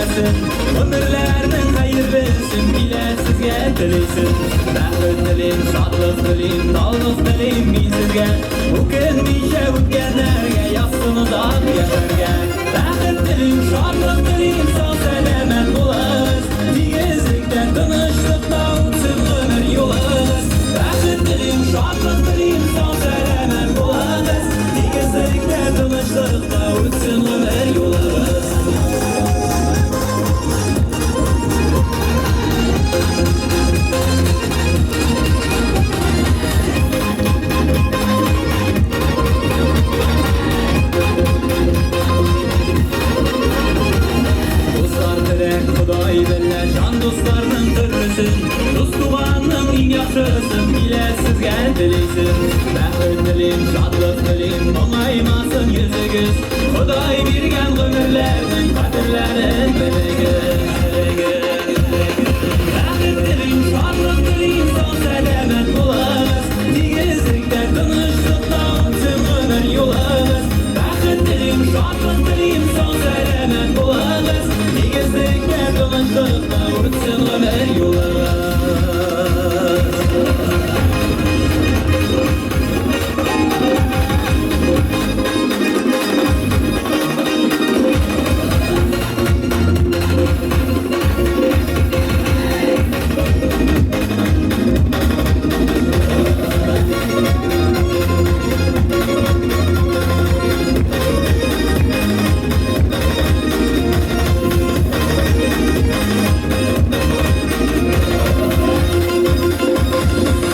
бирәсен, гомерләрнең хәерлесен килә сезгә телисен. Бәхет телим, шатлык телим, таллык телим мин сезгә. Үкенмичә үткәннәргә язсын озак яшәргә. Бәхет телим, шатлык телим, сау сәламәт булыгыз. Тигезлектә, тынычлыкта үтсен гомер юлыгыз. Бәхет телим, шатлык телим, сау сәламәт булыгыз. Тигезлектә, тынычлыкта үтсен гомер юлыгыз. Дуслар теләк Ходай белә җан дусларның төрлесен, дус туганның иң яхшысын килә сезгә телисен. Бәхет телим, шатлык телим, моңаймасын йөзегез. Ходай биргән гомерләрнең кадерләрен белегез. Бәхет телим, шатлык телим, сау сәламәт булыгыз. Тигезлектә, тынычлыкта үтсен гомер юлыгыз. Бәхет телим, шатлык телим, сау сәламәт булыгыз. Тигезлектә, тынычлыкта үтсен гомер юлыгыз.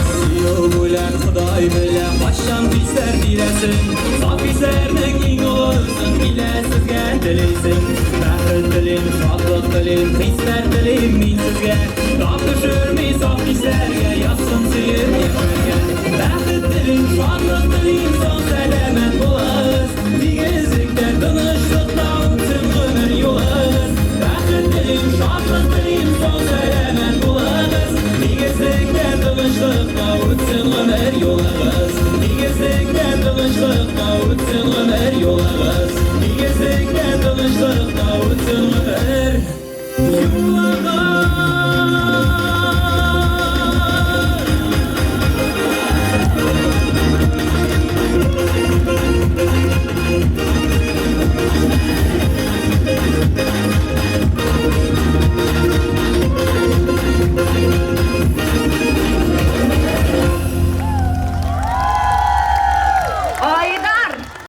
Сөю бүләк Ходай белә, кайчан хисләр бирәсен. Саф хисләрнең иң олысын килә сезгә телисен. Бәхет телим, шатлык телим, хисләр телим мин сезгә. Тап төшерми саф хисләргә, язсын сөеп яшәргә. Бәхет телим, шатлык телим, сау сәламәт булыгыз. Тигезлектә, тынычлыкта үтсен гомер юлыгыз. Бәхет телим, шатлык телим, сау сәламәт булыгыз. Тигезлектә, тынычлыкта үтсен гомер юлыгыз. Тигезлектә, тынычлыкта